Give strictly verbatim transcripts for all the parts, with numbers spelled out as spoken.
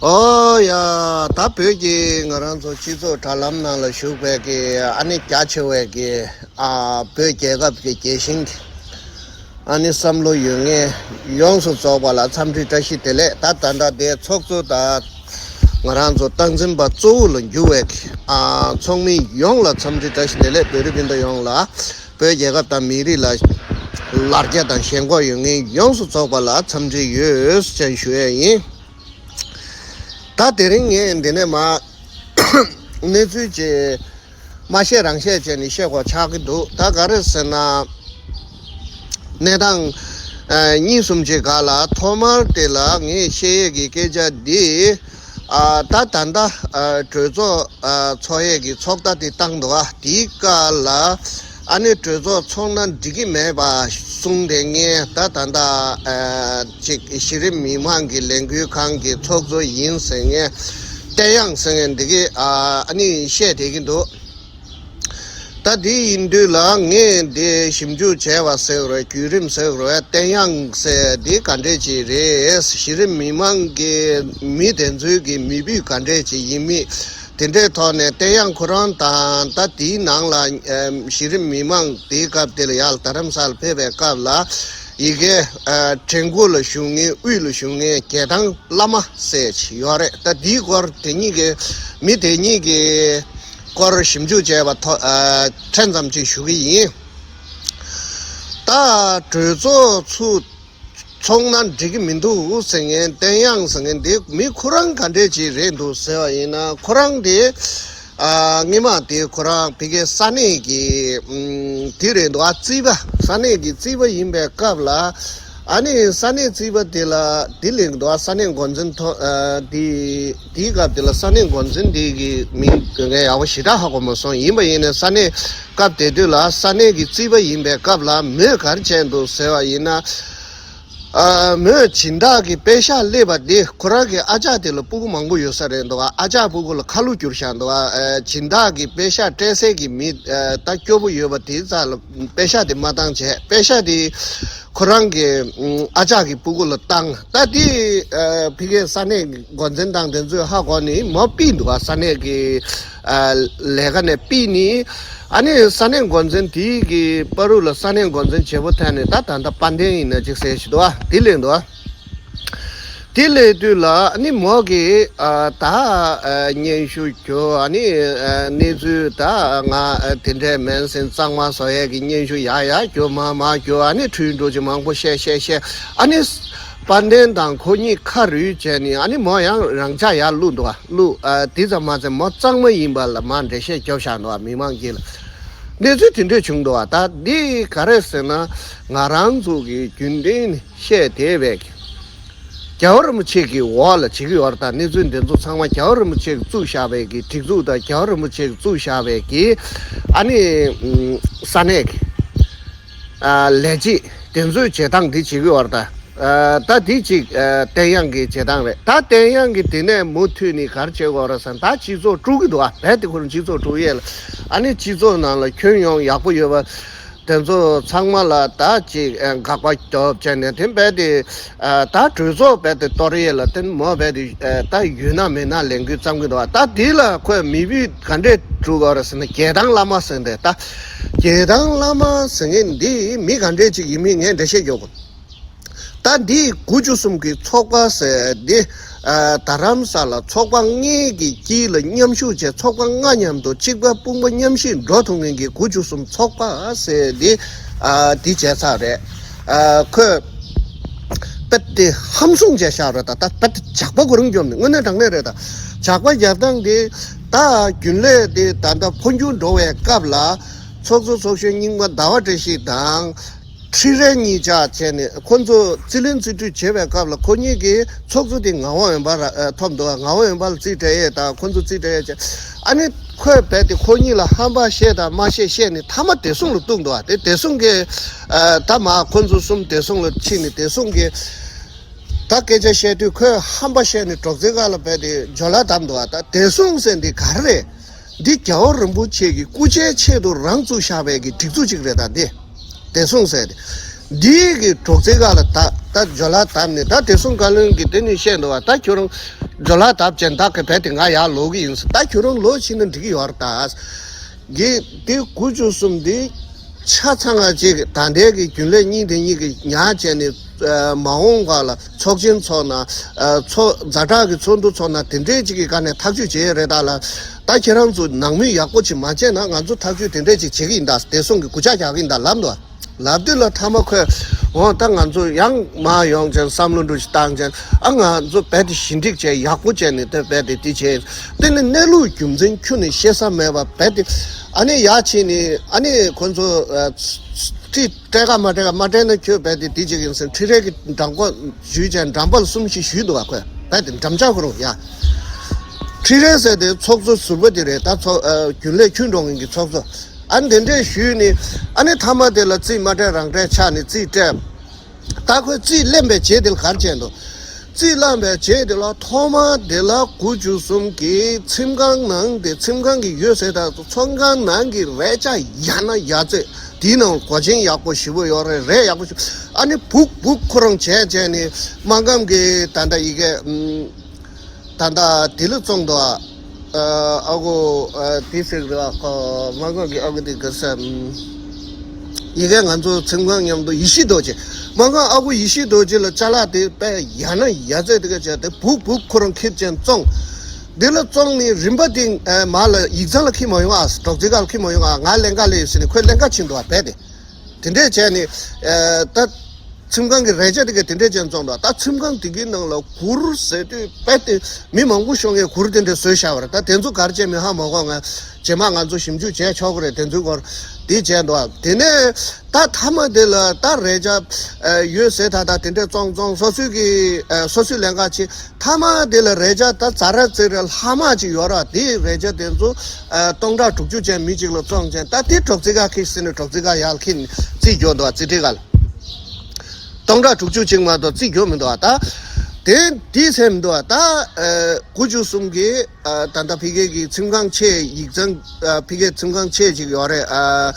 ཨོ་ཡ། ད་བོད་ཀྱི་ང་རང་ཚོ་སྤྱི་ཚོགས་དྲ་ལམ་ནང་ལ་བཞུགས་པའི་གི་ཨ་ནི་རྒྱ་ཆེ་བའི་གི་ཨ་བོད་རྒྱལ་ཁབ་ཀྱི་རྒྱལ་ཞེན་གྱི་ཨ་ནི་བསམ་བློ་ཡོད་མཁན་ཡོངས་སུ་རྫོགས་པ་ལ་འཚམས་འདྲི་བཀྲ་ཤིས་བདེ་ལེགས། ད་ད་ལྟ་དེ་ཚོགས་གཙོ་དང་ང་རང་ཚོ་སྟངས་འཛིན་པ་གཙོ་བོ་ལ་འགྱུར་བའི་གི་ཨ་ཚོགས་མི་ཡོངས་ལ་འཚམས་འདྲི་བཀྲ་ཤིས་བདེ་ལེགས། བོད་རིགས་སྤུན་ཟླ་ཡོངས་ལ། བོད་རྒྱལ་ཁབ་དང་མི་རིགས་ལ་ལར་རྒྱ་དང་ཞེན་ཁོག་ཡོད་མཁན་ཡོངས་སུ་རྫོགས་པ་ལ་འཚམས་འདྲི་ཡོད་ཅེས་ཞུ་ཡས་ཡིན། ད་དེ་རིང་ངས་འདི་ནས་མ་གནས་ཚུལ་ཅིག་མ་བཤད་རང་བཤད་བྱས་ནས་བཤད་དགོས་ཆགས་ཀྱི་འདུག་ད་ག་རེ་ཟེར་ན། གནས་སྟངས་ཨ་གཉིས་གསུམ་ཅིག་སྒང་ལ་ཐོག་མར་དེ་ལ་ངས་བཤད་ཡས་ཀྱི་སྐད་ཆ་འདི། ཨ་ད་ད་ལྟ་ཨ་གྲོས་ཚོགས་ཨ་ཚོགས་ཡས་ཀྱི་ཚོགས་བརྡ་དེ་བཏང་འདུག་ཨ་དེའི་སྐབས་ལ་ཨ་ནི་གྲོས་ཚོགས་ཚོགས་ན་འགྲིག་གི་མེད་པ་གསུངས་ཏེ། ངས་ད་ད་ལྟ་ཨ་ཅིག་གཞི་རིམ་མི་མང་གི་ལས་འགུལ་ཁང་གི་ཚོགས་གཙོ་ཡིན་ཟེར་མཁན་བསྟན་དབྱངས་ཟེར་མཁན་འདི་གིས་ཨ་ཨ་ནི་བཤད་བསྡད་ཀྱི་འདུག་ད་དེ་ཡིན་དུས་ལ་ངས་འདི་ཞིབ་འཇུག་བྱས་པ་ཟེར་རོ། བརྒྱུད་རིམ་ཟེར་རོ། བསྟན་དབྱངས་ཟེར་འདི་ག་འདྲས་ཅིག་རེད། གཞི་རིམ་མི་མང་གི་མི་དེ་ཚོའི་གི་མི་བུ་ག་འདྲས་ཅིག་ཡིན་མིན་དེ་འདྲའི་ཐོག་ནས་བསྟན་དབྱངས་ཁོ་རང་དང་། ད་དེའི་ནང་ལ་ཨམ་གཞི་རིམ་མི་མང་དེའི་སྐབས་དེ་ལ་ཡར་རྡ་རམ་ས་ལ་ཕེབས་པའི་སྐབས་ལ་ཡ་གི་ཨ་དྲན་སྐུལ་ལ་ཞུགས་མཁན་དབུས་ལ་ཞུགས་མཁན་རྒྱལ་ཐང་བླ་མ་ཟེར་ཅིག་ཡོད་རེད། ད་དེའི་སྐོར་དེ་གཉིས་ཀྱི་མི་དེ་གཉིས་ཀྱི་སྐོར་ཞིབ་འཇུག་བྱས་པ་ཐོག་ཨ་ཕྲན་ཙམ་ཅིག་ཞུ་གི་ཡིན། ད་གྲོས་ཚོགས་ཚུགས་ཚོགས་ན་འགྲིག་གི་མི་འདུག་ཟེར་མཁན་བསྟན་དབྱངས་ཟེར་མཁན་འདི་མི་ཁོ་རང་ག་འདྲས་ཅིག་རེད་འདུག་ཟེར་བ་ཡིན་ན། ཁོ་རང་དེ་ཨ་སྔོན་མ་དེ་ཁོ་རང་ཕ་གིའི་ས་གནས་ཀྱི་ཨམ་དེ་རེད་འདུག་ཨ་རྩིས་པ། ས་གནས་ཀྱི་རྩིས་པ་ཡིན་པའི་སྐབས་ལ། ཨ་ནི་ས་གནས་རྩིས་པ་དེ་ལ་དེ་ལས་འདུག་ཨ་ས་གནས་འགོ་འཛིན་ཐོ་ཨ་དེ་དེའི་སྐབས་དེ་ལ་ས་གནས་འགོ་འཛིན་དེ་གི་མིང་ངས་ཡག་པོ་ཞེ་དྲག་ཧ་གོ་མ་སོང་། ཡིན་པ་ཡིན་ནའི་ས་གནས་སྐབས་དེ་དུས་ལ་ས་གནས་ཀྱི་རྩིས་པ་ཡིན་པའི་སྐབས་ལ་མོས་ག་རེ་བྱས་འདུག་ཟེར་བ་ཡིན་ན། ཨ་མོས་སྦྱིན་བདག་གི་པེ་ཤག་སླེབས་པ་དེ་ཁོ་རང་གི་ཨ་ཅག་དེ་ལ་སྤུ་གུ་མང་པོ་ཡོད་ས་རེད་འདུག་ཨ་ཅག་སྤུ་གུ་ལ་ཁ་ལོ་བསྒྱུར་བཞག་འདུག་ཨ་སྦྱིན་བདག་གི་པེ་ཤག་སྤྲད་སའི་གི་མི་ཨ་ད་སྐྱོ་པོ་ཡོད་པ་དེའི་རྩ་ལ་པེ་ཤག་དེ་མ་བཏང་བྱས། པེ་ཤག་དེ་ཁོ་རང་གི་ཨ་ཅག་གི་སྤུ་གུ་ལ་བཏང་། ད་དེ་ཨ་ཕ་གིའི་ས་གནས་འགོ་འཛིན་དང་དེ་ཚོས་ཧ་གོ་ནས་མོ་ཕུད་འདུག་ཨ་ས་གནས་ཀྱི་ཨ་ལས་ཀ་ནས་ཕུད་ནས། ཨ་ནི་ས་གནས་འགོ་འཛིན་དེའི་གི་བར་དུ་ལ་ས་གནས་འགོ་འཛིན་བྱེད་པོ་ཐད་ནས་ད་ད་ལྟ་དཔལ་ལྡན་ཡིན་ན་ཅིག་ཟེར་ཞིག་འདུག་ཨ་དེ་ལས་འདུག་ཨ། དེ་ལས་དུས་ལ་ཨ་ནི་མོ་གིས་ཨ་ད་ཨ་སྙན་ཞུ་རྒྱོ། ཨ་ནི་ཨ་གནས་ཚུལ་ད་ང་ཨ་དེ་འདྲས་མིན་ཟེར་གཙང་མ་བཟོ་ཡས་ཀྱི་སྙན་ཞུ་ཡག་ཡག་རྒྱོ་མ་མ་རྒྱོ། ཨ་ནི་འཁྲུལ་འགྲོ་ཅིག་མང་པོ་བཤད་བཤད་བཤད། ཨ་ནི་དཔལ་ལྡན་དང་ཁོ་གཉིས་ཁ་རུས་བྱས་ནས་ཨ་ནི་མོ་ཡང་རང་ཅག་ཡར་བླུགས་འདུག་ཨ། བླུགས་ཨ་དེ་ཙམ་མ་ཚད་མོ་གཙང་མ་ཡིན་པ་ལ་མར་འགྲེལ་བཤད་རྒྱོབ་བཞག་འདུག་ཨ། མི་མང་དཀྱིལ་ལ་གནས་ཚུལ་དེ་འདྲས་བྱུང་འདུག་ཨ། ད་འདི་ག་རེ་ཟེར་ན་ང་རང་ཚོ་གི་རྒྱུན་ལྡན་ནས་བཤད་བསྡད་པའི་རྒྱལ་བ་རིན་པོ་ཆེ་གི་འོག་ལ་བྱེད་ཀྱི་ཡོད་རེད། ད་གནས་ཚུལ་འདི་ཚོ་ཚང་མ་རྒྱལ་བ་རིན་པོ་ཆེ་གིས་བཙུགས་བཞག་པའི་གི་སྒྲིག་འཛུགས་དང་རྒྱལ་བ་རིན་པོ་ཆེ་གིས་བཙུགས་བཞག་པའི་གི་ཨ་ནི་ཨམ་ས་གནས་ཀྱི་ཨ་ལས་བྱེད་དེ་ཚོའི་བྱེད་སྟངས་འདི་བྱེད་ཀྱི་ཡོད་རེད། ད་ཨ་ད་འདི་གཅིག་ཨ་བསྟན་དབྱངས་ཀྱི་བྱེད་སྟངས་རེད། ད་བསྟན་དབྱངས་ཀྱིས་དེ་ནས་མུ་མཐུད་ནས་ག་རེ་བྱེད་ཀྱི་ཡོད་རེད་ཟེར་ན། ད་སྤྱི་ཚོགས་དཀྲུག་གི་འདུག་ཨ། རྦད་དེ་ཁོ་རང་སྤྱི་ཚོགས་དཀྲུག་ཡས་ལ། ཨ་ནི་སྤྱི་ཚོགས་ནང་ལ་ཁྱོན་ཡོངས་ཡག་པོ་ཡོད་པ་དེ་ཚོ་ཚང་མ་ལ་ད་ཅིག་ཨ་དགག་པ་རྒྱོབ་བྱས་ནས་དེ་རྦད་དེ་ཨ་ད་གྲོས་ཚོགས་རྦད་དེ་གཏོར་ཡས་ལ་དེ་མོ་རྦད་དེ་ཨ་ད་ཡོད་ན་མེད་ན་ལས་འགུལ་བརྩམས་ཀྱི་འདུག་ཨ། ད་དེ་ལ་ཁོས་མི་བུ་ག་འདྲས་དཀྲུག་གི་ཡོད་རེད་ཟེར་ན། རྒྱལ་ཐང་བླ་མ་ཟེར་འདི། ད་རྒྱལ་ཐང་བླ་མ་ཟེར་མཁན་འདི་མི་ག་འདྲས་ཅིག་ཡིན་མིན་ངས་འགྲེལ་བཤད་རྒྱོབ་དགོས། ད་འདི་དགུ་བཅུ་གསུམ་གྱི་ཚོགས་པ་ཟེར་འདི་ཨ་རྡ་རམ་ས་ལ་ཚོགས་པ་ལྔའི་གི་དཀྱིལ་ལ་མཉམ་ཞུགས་བྱས། ཚོགས་པ་ལྔ་མཉམ་དུ་གཅིག་པ་དཔུང་པ་མཉམ་གཤིབ་འགྲོ་ཐུབ་མཁན་གྱི་དགུ་བཅུ་གསུམ་ཚོགས་པ་ཟེར་འདི་ཨ་འདི་བྱས་ཚར་རེད། ཨ་ཁོས་རྦད་དེ་ཧམ་བཟུང་བྱས་བཞག་རེད། ད་ད་རྦད་དེ་ཇག་པ་ཁོ་རང་བརྒྱབ་ནས། དངོས་གནས་དྲང་གནས་རེད། ད་ཇག་པ་རྒྱབ་སྟངས་དེ་ད་རྒྱུན་ལས་དེ་ད་ལྟ་འཕོ་འགྱུར་འགྲོ་བའི་སྐབས་ལ་ཚོགས་གཙོ་ཚོགས་གཞོན་རྙིང་པ་ཟླ་བ་བཀྲ་ཤིས་དང་། ཁྲི་རལ་གཉིས་ཆ་བྱས་ནས་ཁོ་ཚོ་རྩིས་ལེན་རྩིས་སྤྲོད་བྱེད་པའི་སྐབས་ལ་ཁོ་གཉིས་ཀྱིས་ཚོགས་གཙོ་དེ་ངག་དབང་འོད་འབར་ཨ་ཐོབ་འདུག་ངག་དབང་འོད་འབར་ལ་རྩིས་སྤྲད་ཡས་དང་ཁོ་ཚོ་རྩིས་སྤྲད་ཡས་བྱས། ཨ་ནི་ཁོས་རྦད་དེ་ཁོ་གཉིས་ལ་ཧམ་པ་བཤད་དང་མ་བཤད་བཤད་ནས་མཐའ་མ་བདེ་སྲུང་ལ་གཏུགས་འདུག་ཨ། དེ་བདེ་སྲུང་གིས་ཨ་ད་མ་ཁོ་ཚོ་གསུམ་བདེ་སྲུང་ལ་ཕྱིན་ནས་བདེ་སྲུང་གིས་ད་སྐད་ཆ་བཤད་དུས་ཁོས་ཧམ་པ་བཤད་ནས་སྒྲོག་ཙེ་སྒང་ལ་རྦད་དེ་ཇོ་ལ་བསྡམས་འདུག་ཨ། ད་བདེ་སྲུང་ཟེར་འདི་ག་རེ་རེད། འདི་རྒྱལ་བ་རིན་པོ་ཆེ་གི་སྐུ་ཕྱྭའི་ཆེད་དུ་རང་བཙུགས་བཞག་པའི་གི་སྒྲིག་འཛུགས་ཅིག་རེད། ད་འདི་བདེ་སྲུང་ཟེར་ཏེ་འདིའི་གི་སྒྲོག་ཙེ་སྒང་ལ་ད་ད་ཇོ་ལ་བསྡམས་ནས། ད་བདེ་སྲུང་བཀའ་བློན་གྱིས་དེ་ནས་བཤད་འདུག་བ། ད་ཁྱོད་རང་ ཇོ་ལགས་ལྟ་བུ་ཅན་བདག་གི་བལ་དེ་ང་ཡར་ལོག་གི་ཡིན་ཟེར། ད་ཁྱོད་རང་ལོག་ཕྱིན་ན་འགྲིག་གི་ཡོད་རེད་ད། གི་དེ་དགུ་བཅུ་གསུམ་དེ་ཆ་ཚང་ང་ཅིག་ད་ལྟའི་གི་རྒྱུན་ལས་གཉིས་དེ་གཉིས་ཀྱི་ཉག་བྱས་ནས་མ་འོངས་པ་ལ་ཚོགས་ཆེན་ཚོགས་ན། ཚོགས་ཛ་དྲག་གི་ཚོགས་འདུ་ཚོགས་ན་དེ་འདྲའི་ཅིག་གི་སྒང་ནས་ཐག་གཅོད་བྱེད་ཡས་རེད་ད་ལ། ད་ཁྱེད་རང་ཚོ་ནང་མི་ཡག་པོ་ཅིག་མ་བྱས་ན་ང་ཚོ་ཐག་གཅོད་དེ་འདྲས་ཅིག་བྱེད་ཀྱི་ཡིན་ད། བདེ་སྲུང་གི་གུ་ཅག་རྒྱག་གི་ཡིན་ད་ལབ་འདུག་ལབ་དུས་ལ་མཐའ་མ་ཁོས་འོ་ད་ང་ཚོ་ཡང་མར་ཡོང་བྱས་བསམ་བློ་འདྲ་ཞིག་བཏང་བྱས། ཨ་ང་ཚོ་རྦད་དེ་ཞི་འགྲིག་བྱས་ཡག་པོ་བྱས་ནས་དེ་རྦད་དེ་དེ་བྱས། དེ་ནི་གནས་ལུགས་རྒྱུ་མཚན་ཁྱོན་ནས་ཤེས་ས་མེད་པ་རྦད་དེ། ཨ་ནི་ཡར་ཕྱིན་ནས་ཨ་ནི་ཁོ་ཚོ་ཁྲིད་སྤྲད་ག་མ་སྤྲད་ག་མ་སྤྲད་ན་ཁྱོད་རྦད་དེ་དེ་བྱེད་ཀྱི་ཡིན་ཟེར། ཁྲི་རལ་གྱི་འགྲམ་ཀོ་ཞུས་བྱས་འགྲམ་པ་ལ་གསུམ་བཞི་ཞུས་འདུག་བ། ཁོས་རྦད་དེ་འགྲམ་ལྕག་ཁོ་རང་ཡ། ཁྲི་རལ་ཟེར་དེ་ཚོགས་གཙོ་ཟུར་པ་དེ་རེད་ད། ཚོགས་རྒྱུན་ལས་ཁྱོན་འགྲོ་མཁན་གྱི་ཚོགས་གཙོ། ཨ་ནི་དེ་འདྲས་ཞུས་ནས་ཨ་ནི་མཐའ་མ་དེ་ལ་རྩིས་མ་སྤྲད་རང་སྤྲད་ཆགས་ནས་རྩིས་སྤྲད། ད་ཁོས་རྩིས་ལེན་པའི་རྗེས་དེ་ལ་ག་རེ་བྱས་འདུག་རྩིས་བླངས་པའི་རྗེས་དེ་ལ་ཐོག་མ་དེ་ལ་དགུ་བཅུ་གསུམ་གྱི་ཁྲིམས་ཁང་ནང་དེ་ཁྲིམས་ཁང་གི་ཡོད་ཟེར་ད་ཚོགས་ཁང་ནང་གི་རས་ཆ་ཡག་ན་ཡག་ཚད་དེའི་ནང་གོ་ཆེན་ཡག་པོ་ཞེ་པོ་ཡོད་རེད། རས་ཡག་པོ་ཞིག་ཨ་ནི་སྦུག་སྦུག་ཁོ་རང་བྱས་བྱས་ནས་སྨར་ཁམས་ཀྱི་ད་ལྟ་ཡི་གེ་ད་ལྟ་དེ་ལ་བཙོང་འདུག་ཨ་ཨ་ཁུ་ཨ་དེ་ཟེར་གི་འདུག་ཨ། སྨར་ཁམས་ཀྱི་ཨ་ཁུ་དེ་ག་ས་ཡི་གེ་ང་ཚོ་ཁྲིམས་ཁང་མཉམ་དུ་ཡེ་ཤེས་རྡོ་རྗེ། སྨར་ཁམས་ཨ་ཁུ་ཡེ་ཤེས་རྡོ་རྗེ་ལ་ཅ་ལག་དེ་དཔེ་ཡག་ན་ཡག་ཚད་དེ་ག་བྱས་དེ་སྦུག་སྦུག་ཁོ་རང་ཁྱེར་བྱས་བཙོང་། དེ་ལ་བཙོང་ནས་རིན་པ་དེ་མར་ལ་ཡིག་ཚང་ལ་ཁྱེར་མ་ཡོང་ཨ། སྒྲོག་ཙེ་ཁ་ལ་ཁྱེར་མ་ཡོང་ཨ། ང་ལེན་ག་ལེན་ཡོད་ཟེར་ནས་ཁོས་ལེན་ག་ཕྱིན་འདུག་ཨ། རྦད་དེ། དེ་འདྲས་བྱས་ནས་ཨ་ད་ཁྲིམས་ཁང་གི་རས་ཆ་དེ་ག་དེ་འདྲས་བྱས་བཙོང་འདུག་ད་ཁྲིམས་ཁང་དེ་གའི་ནང་ལ་གུར་ཟེར་དུས་རྦད་དེ་མི་མང་པོ་ཤོང་ཡས་གུར་དེ་འདྲས་བཟོས་བཞག་པ་རེད། ད་དེ་ཚོ་ག་རེ་བྱས་མིན་ཧ་མ་གོ། ང་རྗེས་མ་ང་ཚོ་ཞིབ་འཇུག་བྱས་ཆོག་གི་རེད། དེ་ཚོའི་སྐོར་དེ་བྱས་འདུག་དེ་ནས་ད་མཐའ་མ་དེ་ལ་ད་རས་ཆ་ཨ་ཡོད་ཟེར་ད་ད་དེ་འདྲས་བཙོང་བཙོང་སོ་སོའི་གི་ཨ་སོ་སོའི་ལེན་ག་ཕྱིན། མཐའ་མ་དེ་ལ་རས་ཆ་ད་ཛ་དྲག་ཙི་རེ་ལྷག་མ་ཅིག་ཡོད་ར། དེ་རས་ཆ་དེ་ཚོ་ཨ་སྟོང་ཕྲག་དྲུག་ཅུ་ཅན་མི་གཅིག་ལ་བཙོང་བྱས། ད་དེ་སྒྲོག་ཙེ་ཁ་ཁྱེར་ཟེར་ནས་སྒྲོག་ཙེ་ཁ་ཡར་ཁྱེར་ནས་རྩིས་རྒྱོབ་འདུག་རྩིས་ཁྲི་ཁ་ལ། སྟོང་ཕྲག་དྲུག་ཅུ་ཅིག་མ་གཏོགས་རྩིས་རྒྱོབ་མི་འདུག་ད་དེ་དེ་ཚད་མི་འདུག་ད་ཨ་དགུ་བཅུ་གསུམ་གྱི་ཨ་ད་ལྟ་ཕ་གི་གི་ཁྲིམས་ཁང་ཆེ་ཡིག་ཚང་ཨ་ཕ་གི་ཁྲིམས་ཁང་ཆེ་ཅིག་ཡོད་རེད། ཨ་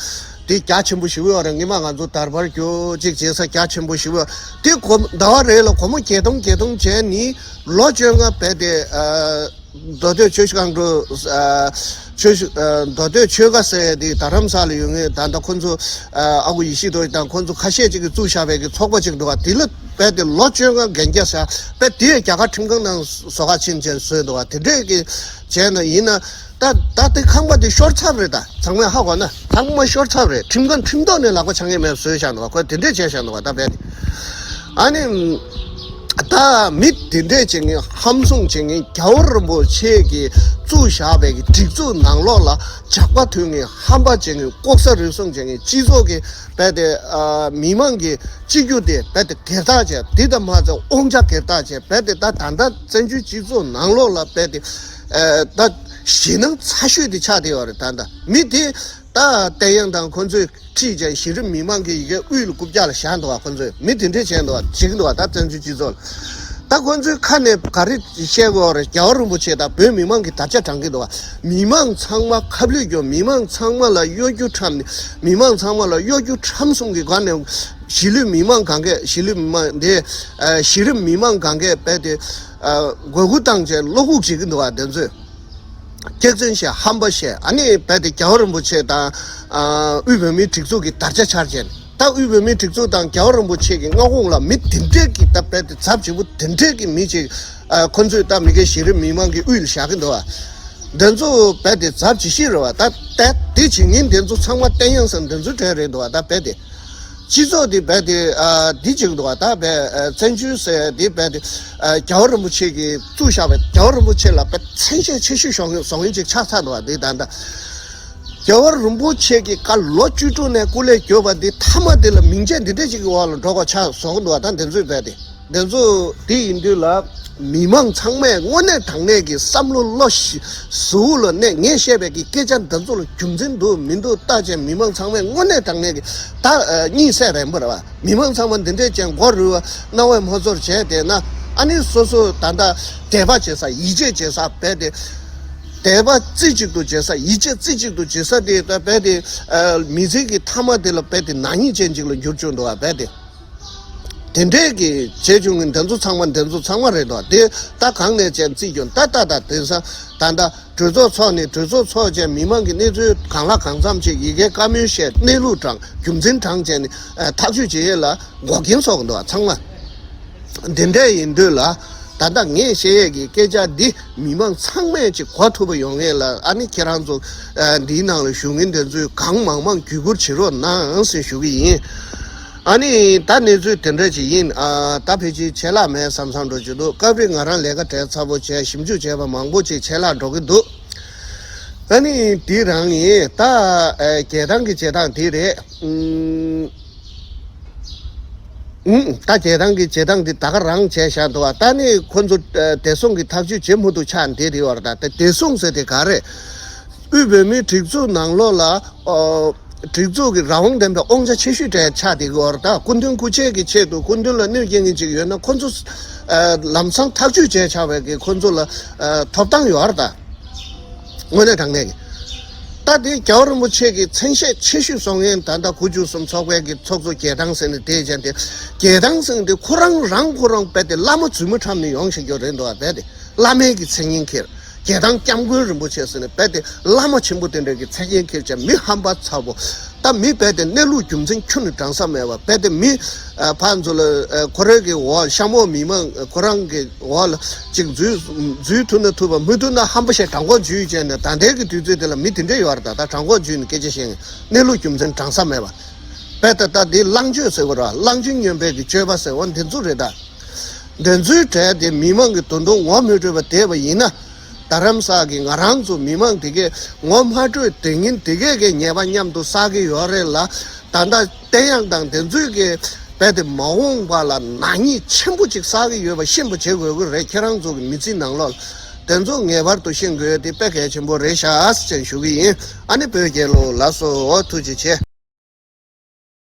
དེ་རྒྱ་ཆེན་པོ་ཞིག་ཡོད་རེད། སྔོན་མ་ང་ཚོ་དར་བར་རྒྱུ་ཅིག་བྱེད་ས་རྒྱ་ཆེན་པོ་ཞིག་ཡོད། དེ་གོ་ཟླ་བ་རེ་ལ་སྒོར་མོ་བརྒྱད་སྟོང་བརྒྱད་སྟོང་བྱས་ནི་ལོ་བཅོ་ལྔ་རྦད་དེ་ཨ་མདོ་སྟོད་ཆོས་ཁང་དུ་ཨ་ཆོས་ཨ་མདོ་སྟོད་ཆོལ་ཁ་ཟེར་དེ་རྡ་རམ་ས་ལ་ཡོད་ངེས། ད་ལྟ་ཁོ་ཚོ་ཨ་ཨ་ཁུ་ཡེ་ཤེས་རྡོ་རྗེ་དང་ཁོ་ཚོ་ཁ་ཤས་ཅིག་གིས་བཙུགས་བཞག་པའི་གི་ཚོགས་པ་ཅིག་འདུག་བ། དེ་ལ་རྦད་དེ་ལོ་བཅོ་ལྔ་འགན་རྒྱ་བཞག་རྦད་དེ་རྒྱ་གར་ཁྲིམས་ཁང་ནང་བཟོ་ཁ་ཕྱིན་བྱས་བཟོས་འདུག་བ། དེ་འདྲས་ཀྱི་བྱས་ན་ཡིན་ན་ད་ད་དེ་ཁང་པ་དེ་ཤོར་ཚར་རེད། ད་ཚང་མས་ཧ་གོ་ན་ཚང་མ་ཤོར་ཚར་རེད། ཁྲིམས་ཁང་ཁྲིམས་ཐོག་ནས་ལག་པ་འཆང་ཡས་མེད་བཟོས་བཞག་འདུག་བ། ཁོས་དེ་འདྲས་བྱས་བཞག་འདུག་བ། ད་རྦད་དེ་ཨ་ནི་ད་མི་དེ་འདྲས་བྱེད་མཁན་ཧམ་བཟུང་བྱེད་མཁན་རྒྱལ་བ་རིན་པོ་ཆེ་གིས་བཙུགས་བཞག་པའི་གི་སྒྲིག་འཛུགས་ནང་ལོགས་ལ་ཇག་པ་འཐུང་མཁན་ཧམ་པ་བྱེད་མཁན་ལྐོག་ཟ་རུལ་སུངས་བྱེད་མཁན་སྤྱི་ཚོགས་ཀྱི་རྦད་དེ་ཨ་མི་མང་གི་སྤྱི་རྒྱུ་དེ་རྦད་དེ་སྒེར་བདག་བྱས། དེ་དང་མ་ཚད་དབང་ཆ་སྒེར་བདག་བྱས། རྦད་དེ་ད་ད་ལྟ་བཙན་བྱོལ་སྤྱི་ཚོགས་ནང་ལོགས་ལ་རྦད་དེ་ཨ་ད་ཞེད་སྣང་ཚ་ཤོས་དེ་ཆགས་བསྡད་ཡོད་རེད། ད་ལྟ་མི་དེ་ད་བསྟན་དབྱངས་དང་ཁོ་ཚོས་ཁྲིད་ཅན་གཞི་རིམ་མི་མང་གི་ཡི་གེ་དབུས་ལ་རྐུབ་བཀྱག་ལ་བཞག་འདུག་བ། ཁོ་ཚོས་མི་དེ་འདྲས་བྱས་འདུག་བ། བྱེད་ཀྱི་འདུག་བ། ད་བཙན་བྱོལ་སྤྱི་ཚོགས་ལ་ད་ཁོ་ཚོའི་ཁ་ནས་ག་རེ་བཤད་དགོས་རེད། རྒྱལ་བ་རིན་པོ་ཆེ་དང་བོད་མི་མང་གི་དར་ཆ་དྲངས་ཀྱི་འདུག་བ། མི་མང་ཚང་མ་ཁ་བསླུས་རྒྱུ། མི་མང་ཚང་མ་ལ་གཡོ་སྒྱུ་ཁྲམ་ནས་མི་མང་ཚང་མ་ལ་གཡོ་སྒྱུ་ཁྲམ་གསུམ་གྱི་སྒང་ནས་གཞིས་ལུས་མི་མང་གང་གས་གཞིས་ལུས་མི་མང་དེ་ཨ་གཞི་རིམ་མི་མང་གང་གས་རྦད་དེ་ཨ་མགོ་སྒུར་བཏང་བྱས་བློ་འགུག་བྱེད་ཀྱི་འདུག་བ། དེ་ཚོས། སྐྱག་རྫུན་བཤད། ཧམ་པ་བཤད། ཨ་ནི་རྦད་དེ་རྒྱལ་བ་རིན་པོ་ཆེ་དང་ཨ་དབུས་བོད་མིའི་སྒྲིག་འཛུགས་ཀྱི་དར་ཆ་འཕྱར་བྱས། ད་དབུས་བོད་མིའི་སྒྲིག་འཛུགས་དང་རྒྱལ་བ་རིན་པོ་ཆེ་གི་མངའ་ཁོངས་ལ་མི་དེ་འདྲས་ཀྱི་ད་རྦད་དེ་ཚབས་ཆེན་པོ་དེ་འདྲས་ཀྱི་མི་ཅིག་ཨ་ཁོ་ཚོས་ད་མི་སྒེར་གཞི་རིམ་མི་མང་གི་དབུས་ལ་བཞག་གི་འདུག་བ། དེ་ཚོ་རྦད་དེ་ཚབས་ཆེ་ཤོས་རེད་བ། ད་ད་དེ་བྱེད་མཁན་དེ་ཚོ་ཚང་མ་བསྟན་དབྱངས་ཟེར་དེ་ཚོའི་གྲས་རེད་འདུག་བ། ད་རྦད་དེ། སྤྱི་ཚོགས་འདི་རྦད་དེ་ཨ་འདི་ཅིག་འདུག་བ། ད་རྦད་ཨ་བཙན་བྱོལ་ཟེར་འདི་རྦད་དེ་ཨ་རྒྱལ་བ་རིན་པོ་ཆེ་གིས་བཙུགས་བཞག་པའི་རྒྱལ་བ་རིན་པོ་ཆེ་ལ་རྦད་མཚན་ཤས་ཆེ་ཤོས་བཟོ་མཁན་བཟོ་མཁན་ཅིག་ཆགས་ཚར་འདུག་བ། འདི་ད་ལྟ་རྒྱལ་བ་རིན་པོ་ཆེ་གི་བཀའ་ལོ་བཅུ་དྲུག་ནས་སྐུ་ལས་བསྐྱོན་པ་འདི་མཐའ་མ་འདི་ལ་མིང་ཆད་འདི་འདྲ་ཅིག་གི་འོག་ལ་འགྲོ་དགོས་ཆགས་བཟོ་གི་འདུག་བ། ད་འདི་ཚོས་རྦད་དེ། འདི་ཚོ་དེ་ཡིན་དུས་ལ་མི་མང་ཚང་མས་དངོས་གནས་དྲང་གནས་ཀྱི་བསམ་བློ་བློ་ཞི་གཟུ་བོ་ལ་གནས། ངས་བཤད་པའི་གི་སྐད་ཆ་འདི་ཚོ་ལ་རྒྱུ་མཚན་འདུག་མི་འདུག་བལྟ་བྱས་མི་མང་ཚང་མས་དངོས་གནས་དྲང་གནས་ཀྱི་ད་ཨ་གཉིད་སད་རན་པོ་རེད་བ། མི་མང་ཚང་མ་འདི་འདྲས་ཅན་མགོ་རུལ་བ་རྣ་བས་མ་ཚོར་བྱས་བསྡད་ན་ཨ་ནི་སོ་སོ་ད་ལྟ་དད་པ་བྱེད་ས་ཡིད་ཆེས་བྱེད་ས་རྦད་དེ། དད་པ་རྩེ་གཅིག་ཏུ་བྱེད་ས་ཡིད་ཆེས་རྩེ་གཅིག་ཏུ་བྱེད་ས་དེ་ད་རྦད་དེ་ཨ་མི་ཚེ་གི་མཐའ་མ་དེ་ལ་རྦད་དེ་ནག་ཉེས་ཅན་ཅིག་ལ་འགྱུར་བཅུག་འདུག་བ། རྦད་དེ། དེ་འདྲས་ཀྱི་བྱས་བྱུང་གི་འདི་ཚོ་ཚང་མ་འདི་ཚོ་ཚང་མ་རེད་དོ། དེ་ད་གང་ནས་ཅན་བརྩིས་ཀྱང་ད་ད་ད་དེང་སང་ད་ད་གྲོས་ཚོགས་ཚོགས་ནས་གྲོས་ཚོགས་ཚོགས་བྱས་མི་མང་གི་གནས་ཚུལ་གང་ལ་གང་འཚམ་ཅིག་ཡི་གེ་བཀའ་མོལ་བཤད། གནས་ལུགས་དྲངས། རྒྱུ་མཚན་དྲངས་བྱས་ནས་ཨ་ཐག་གཅོད་བྱེད་ཡས་ལ་འགོག་རྐྱེན་བཟོ་གི་འདུག་བ་ཚང་མ། འདི་འདྲས་ཡིན་དུས་ལ་ད་ལྟ་ངས་བཤད་ཡས་ཀྱི་སྐད་ཆ་འདི་མི་མང་ཚང་མས་ཅིག་གོ་ཐུབ་པ་ཡོང་ཡས་ལ། ཨ་ནི་ཁྱེད་རང་ཚོ་ཨ་འདིའི་ནང་ལ་བཞུགས་མཁན་དེ་ཚོས་གང་མང་མང་བརྒྱུད་བསྐུར་བྱེད་རོགས་གནང་ཟེར་ཞུ་གི་ཡིན། ཨ་ནི་ད་གནས་ཚུལ་དེ་འདྲ་ཅིག་ཡིན། ཨ་ད་ཕལ་ཆེར་ཆད་ལྷག་མེད་བསམ་བསམ་འགྲོ་རྒྱུ་འདུག་སྐབས་རེ་ང་རང་ལས་ཀ་བྲེལ་ཚ་པོ་བྱས་ཞིབ་འཇུག་བྱས་པ་མང་པོ་ཅིག་ཆད་ལྷག་འགྲོ་གི་འདུག་ཨ་ནི་དེ་རང་ཡིན། ད་ཨ་རྒྱལ་ཐང་གི་བྱེད་སྟངས་དེ་རེད། ཨུམ། ཨུམ། ད་རྒྱལ་ཐང་གི་བྱེད་སྟངས་དེ་ད་ག་རང་བྱས་བཞག་འདུག་བ། ད་ནི་ཁོ་ཚོ་ཨ་བདེ་སྲུང་གི་ཐག་གཅོད་བྱེད་མི་ཐུབ་ཆགས་འདི་རེད་བ། ད་ད་བདེ་སྲུང་ཟེར་དེ་ག་རེད། དབུས་བོད་མིའི་སྒྲིག་འཛུགས་ནང་ལོགས་ལ་ཨོ་སྒྲིག་འཛུགས་ཀྱི་རང་དབང་ལྡན་པའི་དབང་ཆ་ཆེ་ཤོས་གྲས་ཆགས་བསྡད་ཀྱི་ཡོད་རེད། ད་སྐུ་མདུན་སྐུ་མཆེད་ཀྱི་ཆེད་དུ་སྐུ་མདུན་ལ་གནོད་སྐྱེལ་མཁན་ཅིག་ཡོད་ན་ཁོ་ཚོ་ཨ་ལམ་སང་ཐག་གཅོད་བྱས་ཆགས་པའི་གི་ཁོ་ཚོ་ལ་ཨ་ཐོབ་ཐང་ཡོད་རེད། ད་དངོས་གནས་དྲང་གནས་ཀྱི་ད་དེ་རྒྱལ་བ་རིན་པོ་ཆེ་གི་མཚན་ཤས་ཆེ་ཤོས་བཟོ་མཁན་ད་ལྟ་དགུ་བཅུ་གསུམ་ཚོགས་པའི་གི་ཚོགས་གཙོ་རྒྱལ་ཐང་ཟེར་ནས་དེ་བྱས་ཏེ། རྒྱལ་ཐང་ཟེར་ནས་དེ་ཁོ་རང་རང་ཁོ་རང་རྦད་དེ་བླ་མ་རྫུན་མ་འཁྲབ་ནས་ཡོང་བཞིན་ཡོད་རེད་འདུག་བ། རྦད་དེ་བླ་མའི་གི་མཚན་སྙན་འཁྱེར། རྒྱལ་ཐང་སྐྱབས་མགོན་རིན་པོ་ཆེ་ཟེར་ནས་རྦད་དེ་བླ་མ་ཆེན་པོ་དེ་འདྲ་གི་མཚན་སྙན་འཁྱེར་བྱས། མི་ཧམ་པ་ཚ་པོ། ད་མི་རྦད་དེ་གནས་ལུགས་རྒྱུ་མཚན་ཁྱོན་ནས་དྲང་ས་མེད་པ། རྦད་དེ་མི་ཨ་ཕར་ཚུར་ལ་ཨ་ཁོ་རང་གི་འོག་གཤམ་འོག་མི་མང་ཁོ་རང་གི་འོག་ལ་ཅིག་འཛུལ་འཛུལ་ཐུབ་ན་ཐུབ་པ། མི་ཐུབ་ན་ཧམ་པ་བཤད་དྲང་པོ་འཛུལ་བྱས་ནས། ད་ལྟའི་གི་དུས་ཚོད་དེ་ལ་མི་དེ་འདྲ་ཡོད་རེད། ད་ད་དྲང་པོ་འཛུལ་ནས་སྐད་ཆ་བཤད་མཁན་གནས་ལུགས་རྒྱུ་མཚན་དྲང་ས་མེད་པ། རྦད་དེ་ད་འདི་གླང་སྤྱོད་ཟེར་བ་ར། གླང་ཆེན་སྨྱོན་པའི་གི་སྤྱོད་པ་ཟེར་བ་འདི་ཚོ་རེད་ད། འདི་ཚོའི་གྲས་དེ་མི་མང་གི་དོན་དུ་ངོ་མ་འཕྲོད་པ་བསྡད་པ་ཡིན་ན། རྡ་རམ་ས་གི་ང་རང་ཚོ་མི་མང་དེ་གས་ངོ་མ་འཕྲོད་དེ་ཉིན་དེ་གས་གས་ཉེས་པ་མཉམ་དུ་བསགས་ཀྱི་ཡོད་རེད་ལ། ད་ལྟ་བསྟན་དབྱངས་དང་དེ་ཚོའི་གི་རྦད་དེ་མ་འོངས་པ་ལ་ནག་ཉེས་ཆེན་པོ་ཅིག་བསགས་ཀྱི་ཡོད་པ་ཤེས་པ་བྱེད་དགོས་ཀྱི་རེད། ཁྱེད་རང་ཚོ་གི་མི་ཚེའི་ནང་ལོགས་ལ་དེ་ཚོ་ངེས་པར་དུ་ཤེས་དགོས་དེ་དཔེ་གལ་ཆེན་པོ་རེད་ཤག་ཟེར་ཞུ་གི་ཡིན། ཨ་ནི་བོད་རྒྱལ་ལོ། ལགས་སོ། ཐུགས་རྗེ་ཆེ།